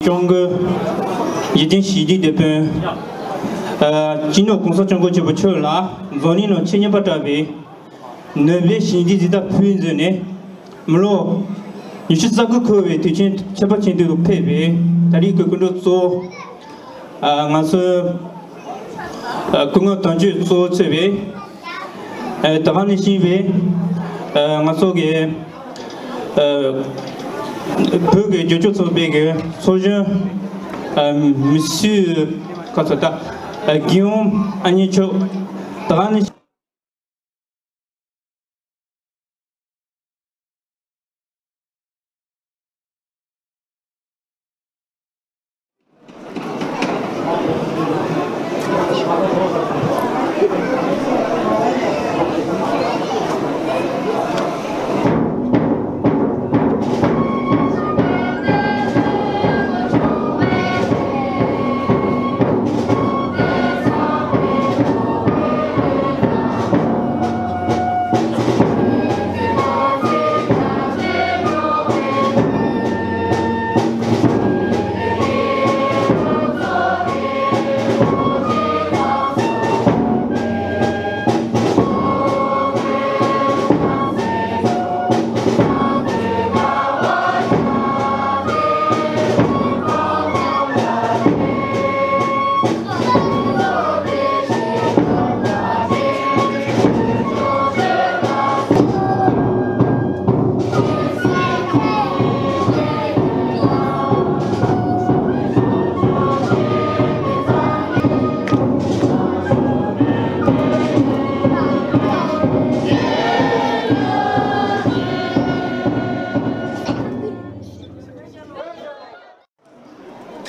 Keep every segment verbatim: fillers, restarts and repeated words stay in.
སྐྱབས་མགོན་འཇིག་རྟེན་ཞི་བདེའི་དེད་དཔོན། ཨ། སྤྱི་ནོར་༸གོང་ས་༸སྐྱབས་མགོན་ཆེན་པོ་མཆོག་ལ་འཛམ་གླིང་ནང་ཆེས་སྙན་པར་གྲགས་པའི་ནོ་བེལ་ཞི་བདེའི་གཟེངས་རྟགས་ཕུལ་བའི་མཛད་ནས། མི་ལོ་ཉི་ཤུ་རྩ་དགུ་འཁོར་བའི་དུས་ཆེན་ཁྱད་པར་ཅན་དུ་ཕེབས་པའི་ད་རེས་ཀྱི་སྐུ་མགྲོན་གཙོ་བོ། ཨ། ང་ཚོའི་ཨ། སྐུ་ངོ་དོན་གཅོད་གཙོ་བོ་གཙོས་པའི། ཨ། དེ་ག་ནང་བཞིན་པའི། ཨ། ང་ཚོ་གི། ཨ། བོད་ཀྱི་རྒྱལ་སྤྱི་ཚོགས་པའི་གི་ཚོགས་གཞོན། ཨ། མི་སུ་ག་ཚོད་ད། ཨ། གིའོམ་ཨ་མྱེས་མཆོག་དེ་ག་ནང་བཞིན།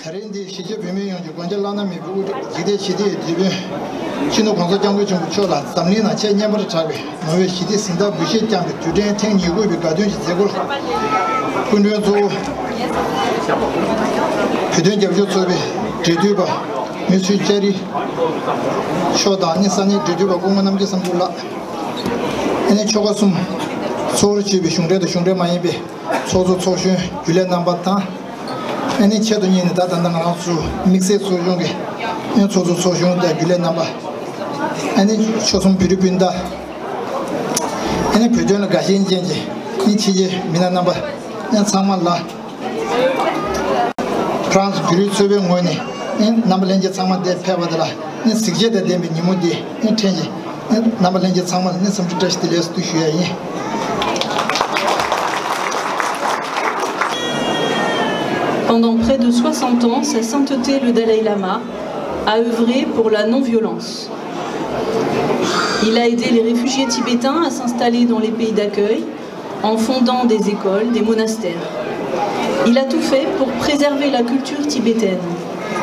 ད་རེས་འདིར་གཞིས་བྱེས་བོད་མི་ཡོངས་ཀྱི་དགོངས་འཆར་བླ་ན་མེད་པའི་དབུ་ཁྲིད་འཇིག་རྟེན་ཞི་བདེའི་དེད་དཔོན་སྤྱི་ནོར་༸གོང་ས་༸སྐྱབས་མགོན་ཆེན་པོ་མཆོག་ལ་འཛམ་གླིང་ནང་ཆེས་སྙན་པར་གྲགས་པའི་ནོ་བེལ་ཞི་བདེའི་གཟེངས་རྟགས་འབུལ་བཞེས་བསྐྱངས་པའི་དུས་དྲན་ཐེངས་ཉེར་དགུ་པའི་དགའ་སྟོན་གྱི་མཛད་སྒོར། སྐུ་མགྲོན་གཙོ་བོ། བོད་དོན་རྒྱབ་སྐྱོར་ཚོགས་པའི་འབྲེལ་མཐུད་པ། མི་ཚུལ་ལྕགས་རི་མཆོག་དང་ནི་ས་གནས་འབྲེལ་མཐུད་པ་སྐུ་ངོ་རྣམ་རྒྱལ་བསམ་གྲུབ་ལགས། ཨ་ནི་ཆོལ་ཁ་གསུམ་གཙོ་བོར་གྱུར་པའི་གཞུང་འབྲེལ་དང་གཞུང་འབྲེལ་མ་ཡིན་པའི་ཚོགས་གཙོ་ཚོགས་གཞོན་རྒྱུན་ལས་རྣམ་པ་དང་། ཨ་ནི་ཆེད་དུ་གཉེར་ནས་ད་ད་ལྟ་ང་རང་ཚོ་དམིགས་བསལ་ཚོགས་གཞོན་གྱི་ཨ་ནི་ཚོགས་གཙོ་ཚོགས་གཞོན་དང་རྒྱུན་ལས་རྣམ་པ། ཨ་ནི་ཆོལ་གསུམ་བོད་རིགས་སྤུན་ཟླ། ཨ་ནི་བོད་དོན་ལ་དགའ་ཞེན་ཅན་གྱི་ཨ་ནི་ཕྱི་རྒྱལ་མི་སྣ་རྣམ་པ་ཨ་ནི་ཚང་མ་ལ། ཧྥ་རན་སི་བོད་རིགས་ཚོགས་པའི་ངོས་ནས་ཨ་ནི་རྣམ་པ་ལྷན་རྒྱས་ཚང་མ་འདིར་ཕེབས་པ་དེ་ལ་ཨ་ནི་གཟི་བརྗིད་དང་ལྡན་པའི་ཉིན་མོ་འདི་ཨ་ནི་འཕྲད་ཅིང་། རྣམ་པ་ལྷན་རྒྱས་ཚང་མ་ལ་ནི་འཚམས་འདྲི་བཀྲ་ཤིས་བདེ་ལེགས་སུ་ཞུ་ཡ་ཡིན། Pendant près de soixante ans, Sa Sainteté le Dalai Lama a œuvré pour la non-violence. Il a aidé les réfugiés tibétains à s'installer dans les pays d'accueil, en fondant des écoles, des monastères. Il a tout fait pour préserver la culture tibétaine.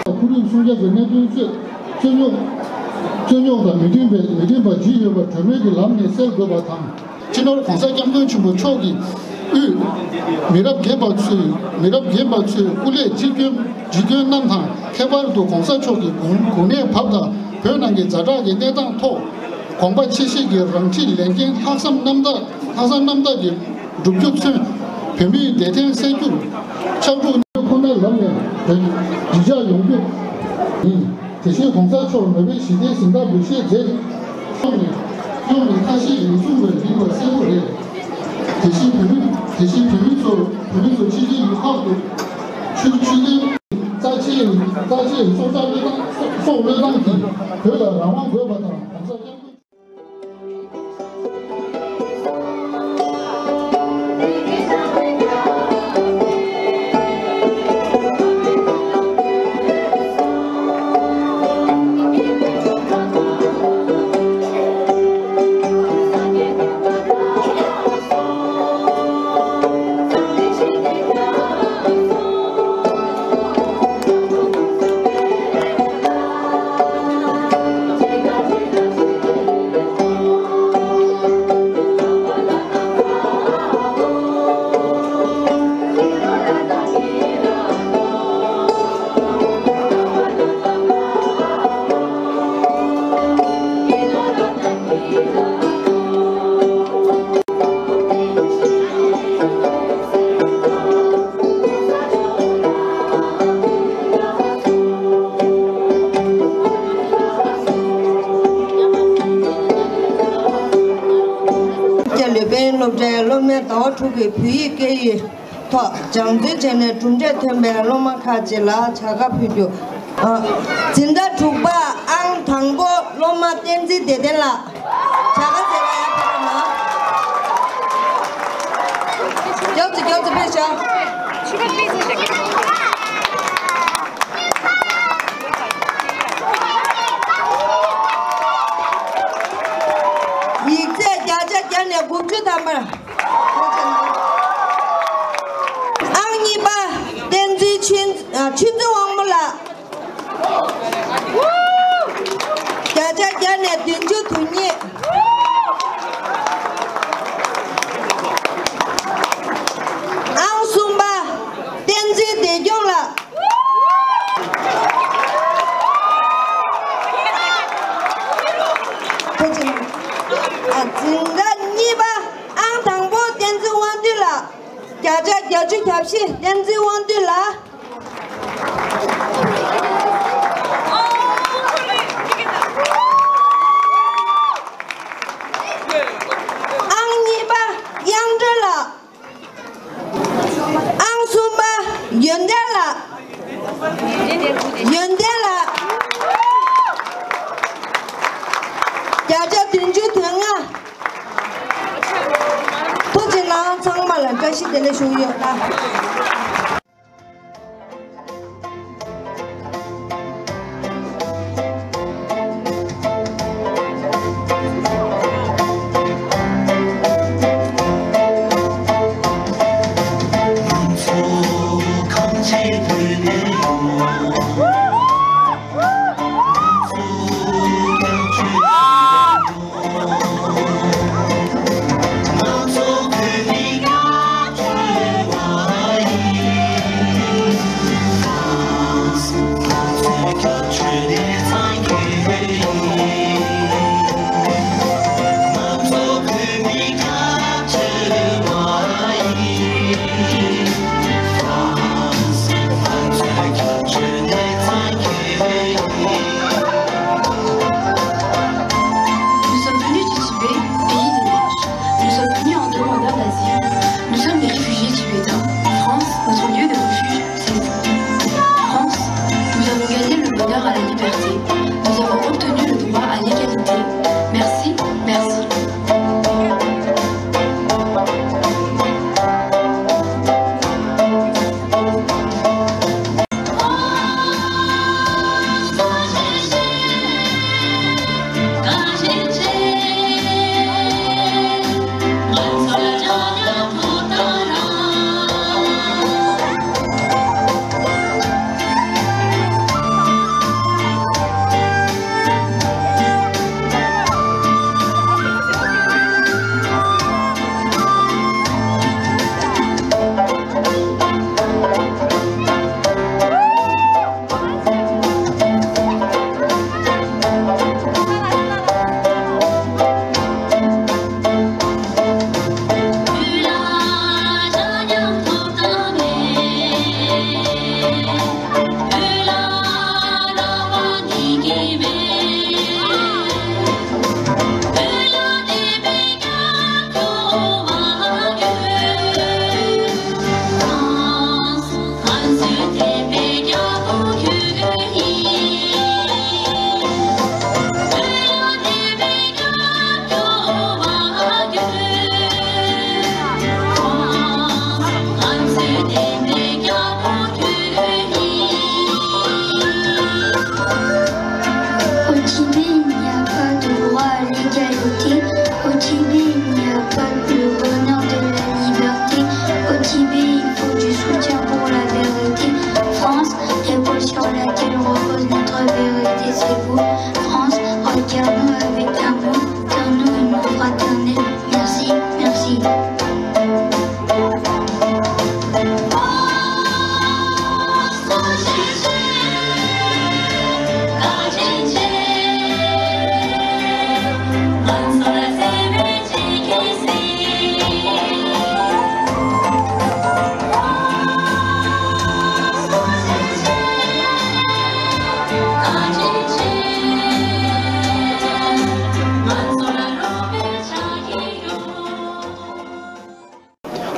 ཁོར་ཡུག་སྲུང་སྐྱོབ་ཀྱི་གནད་དོན་ཆེད། རྩོད་རྙོག་རྩོད་རྙོག་དང་མི་མཐུན་པའི་མི་མཐུན་པ་ཇི་ཡོད་པ་གྲོས་མོལ་གྱི་ལམ་ནས་སེལ་དགོས་པ་དང་། སྤྱི་ནོར་༸གོང་ས་༸སྐྱབས་མགོན་ཆེན་པོ་མཆོག་གིས་དབུས་མི་རབས་རྒན་པ་ཚོས་མི་རབས་རྒན་པ་ཚོས་སྐུ་ལས་ཅི་བསྐྱོན་ཇི་བསྐྱོན་གནང་དང་། ཁྱད་པར་དུ་༸གོང་ས་མཆོག་གི་དགུང་དགུང་གནས་བབ་དང་བོད་ནང་གི་ཛ་དྲག་གི་གནས་སྟངས་ཐོག་དགོངས་པ་ཆེ་བཞེས་ཀྱིས་རང་འཁྲིའི་ལས་འགན་ལྷག་བསམ་རྣམ་དག་ལྷག་བསམ་རྣམ་དག་གིས་སྒྲུབ་རྒྱུ་མཚོན། བོད་མིའི་བདེ་དོན་གསལ་རྒྱུར་ཕྱག་རོགས་ཁོ་ནར་ལམ་ནས་བོད་གཞིས་ཆགས་ཡོང་རྒྱུ་ཡིན། དེ་བཞིན་༸གོང་ས་མཆོག་ནོ་བེལ་ཞི་བདེའི་གཟེངས་རྟགས་འབུལ་བཞེས་མཛད། ཡོང་ནས་ཡོང་ནས་ཁ་ཞེ་མི་གསུང་བའི་མིང་བ་གསལ་པོ་རེད། དེ་བཞིན་བོད་མི་དེ་བཞིན་བོད་མི་ཚོ་བོད་མི་ཚོ་ཕྱི་རྒྱལ་ཡུལ་ཁག་ཏུ་ཆོས་ཆོས་ལྡན་རྩ་ཆེའི་རྩ་ཆེའི་སྲོག་ཆགས་བློས་བཏང་སྲོག་བློས་བཏང་གིས་བོད་ལ་རང་དབང་དགོས་པ་དང་༸གོང་ས་༸སྐྱབས་མགོན། ལེ་པན་སློབ་གྲྭའི་སློབ་མའི་ཟླ་བ་དྲུག་གི་བོད་ཡིག་སྐད་ཡིག་ཐོག་སྦྱང་བརྩོན་བྱས་ནས་གྲུབ་འབྲས་ཐོན་པའི་སློབ་མ་ཁག་ཅིག་ལ་བྱ་དགའ་ཕུལ་རྒྱུ། ཨ། འཛིན་གྲྭ་དྲུག་པ་ཨང་དང་པོ་སློབ་མ་བསྟན་འཛིན་བདེ་ལྡན་ལགས། བྱ་དགའ་ཟེར་བ་ཡག་པོ་རེད་མ། མགྱོགས་ཙམ་མགྱོགས་ཙམ་ཕེབས་ཤོག་ཡིག་ཚད་བརྒྱ་ཆ་བརྒྱ་ནས་དགུ་བཅུ་ཐམ་པར། ཨང་གཉིས་པ་བསྟན་འཛིན་ཆོས་ཨ། ཆོས་འཛིན་དབང་མོ་ལགས། བརྒྱ་ཆ་བརྒྱ་ནས་བདུན་ཅུ་དོན་གཉིས། ཨང་གསུམ་པ་བསྟན་འཛིན་བདེ་སྐྱོང་ལགས། ཐུགས་རྗེ་གནང་། ཨ། འཛིན་གྲྭ་གཉིས་པ་ཨང་དང་པོ་བསྟན་འཛིན་དབང་འདུས་ལགས། བརྒྱ་ཆ་བརྒྱད་ཅུ་གྱ་བཞི་བསྟན་འཛིན་དབང་འདུས་ལགས། ཨང་གཉིས་པ་དབྱངས་སྒྲོན་ལགས། ཨང་གསུམ་པ་ཡོན་ཏན་ལགས། ཡོན་ཏན་ལགས། བརྒྱ་ཆ་བདུན་ཅུ་དོན་ལྔ། ཐུགས་རྗེ་གནང་། ཚང་མ་ལ་བཀྲ་ཤིས་བདེ་ལེགས་ཞུ་གི་ཡོད་ལགས།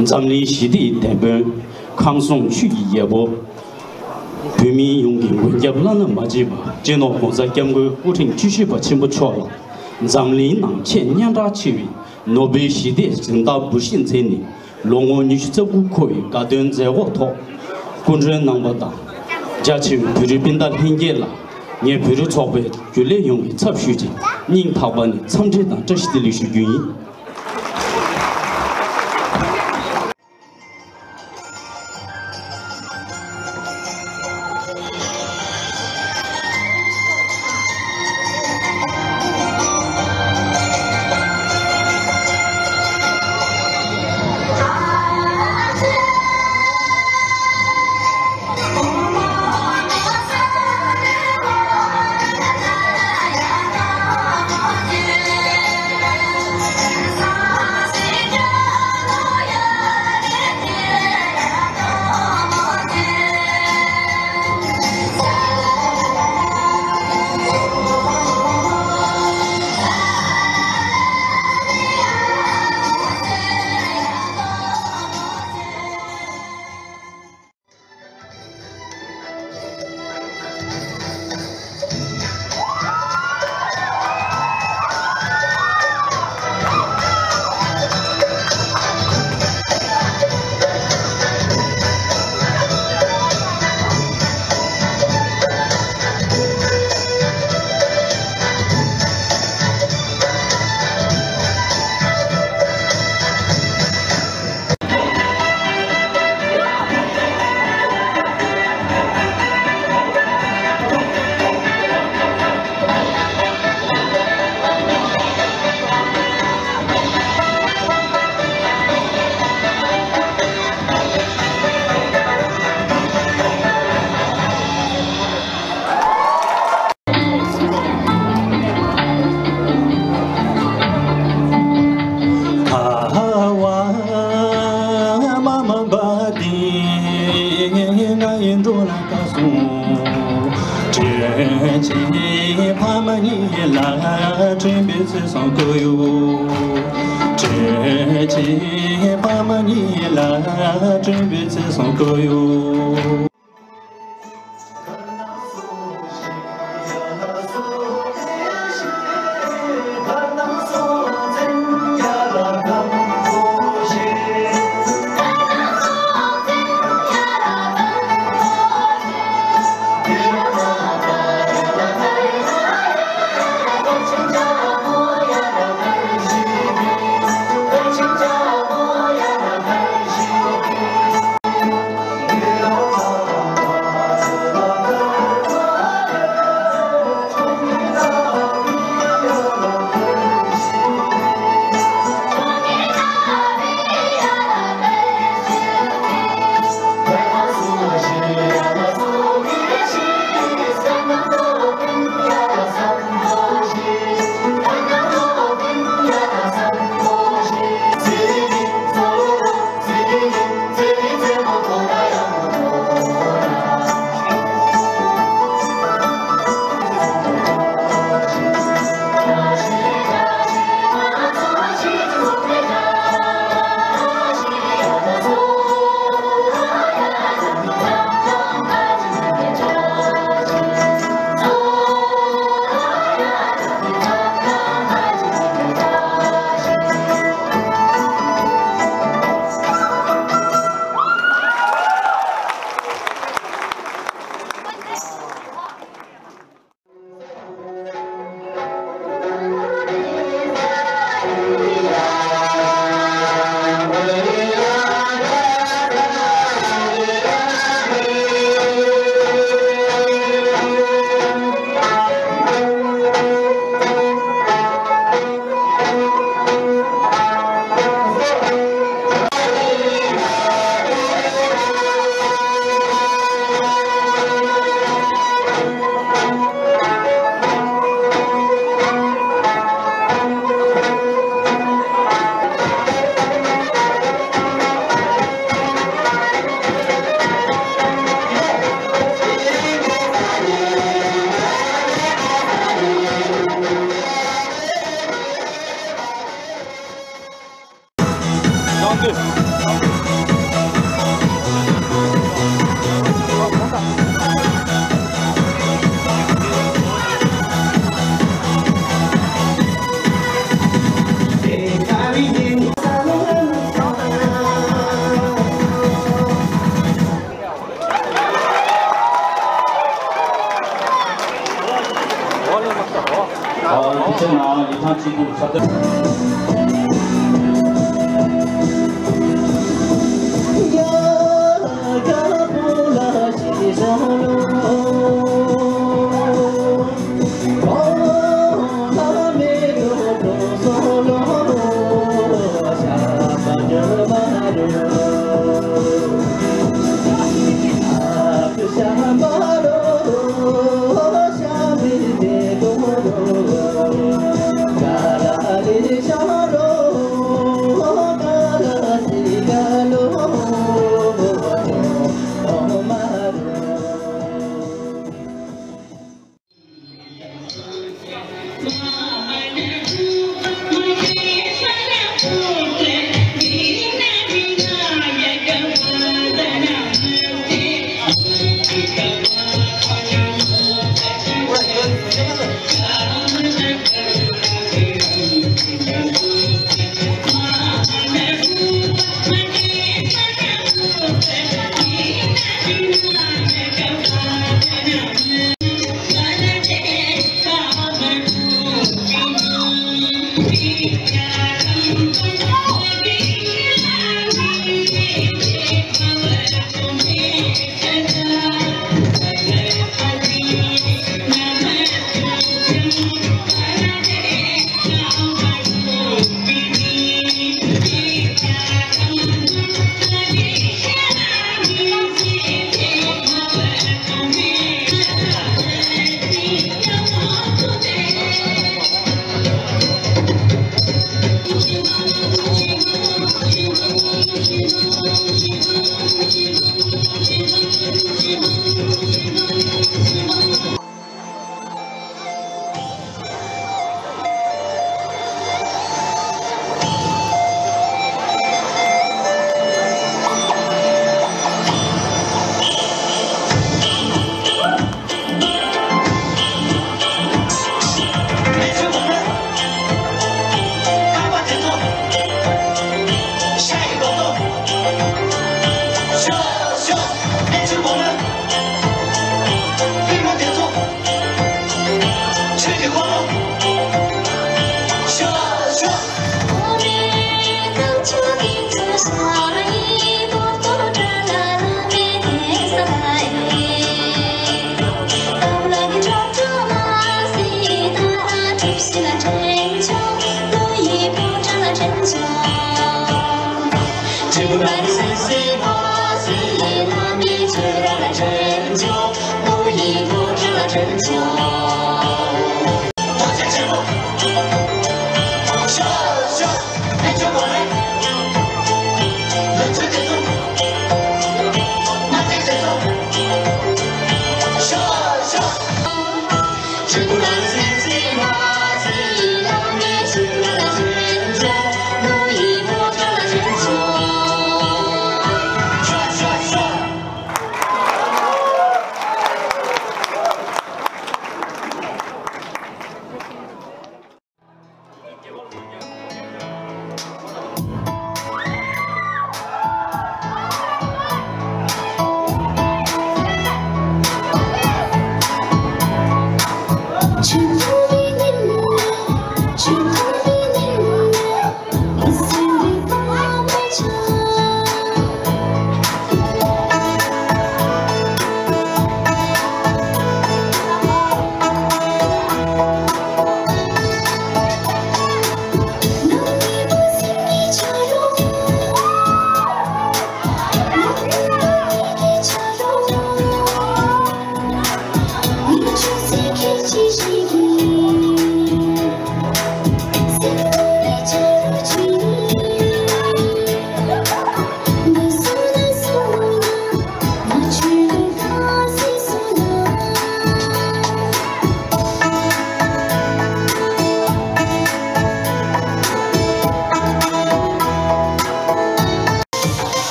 འཛམ་གླིང་ཞི་བདེའི་དེད་དཔོན། ཁམས་གསུམ་ཆོས་ཀྱི་རྒྱལ་པོ། བོད་མི་ཡོངས་ཀྱི་མགོན་སྐྱབས་བླ་ན་མ་མཆིས་པ་སྤྱི་ནོར་༸གོང་ས་༸སྐྱབས་མགོན་སྐུ་ཕྲེང་བཅུ་བཞི་པ་ཆེན་པོ་མཆོག་ལ། འཛམ་གླིང་ནང་ཆེས་སྙན་གྲགས་ཆེ་བའི་ནོ་བེལ་ཞི་བདེའི་གཟེངས་རྟགས་འབུལ་བཞེས་མཛད་ནས། ལོ་ངོ་ཉི་ཤུ་རྩ་དགུ་འཁོར་བའི་དགའ་སྟོན་མཛད་སྒོ་ཐོག་སྐུ་མགྲོན་གནང་བ་དང་། རྒྱ་ཆེ་བའི་བོད་རིགས་སྤུན་ཟླ་ལྷན་རྒྱས་ལ། ངས་བོད་རིགས་ཚོགས་པའི་རྒྱུན་ལས་ཡོངས་ཀྱི་ཚབ་ཞུས་ཏེ། སྙིང་ཐག་པ་ནས་འཚམས་འདྲི་དང་བཀྲ་ཤིས་བདེ་ལེགས་ཞུ་རྒྱུ་ཡིན། ཨ། དེ་ཕྱིར་ན་ཡིག་ཐང་གཅིག་པུ་ཚབ་ཏུ།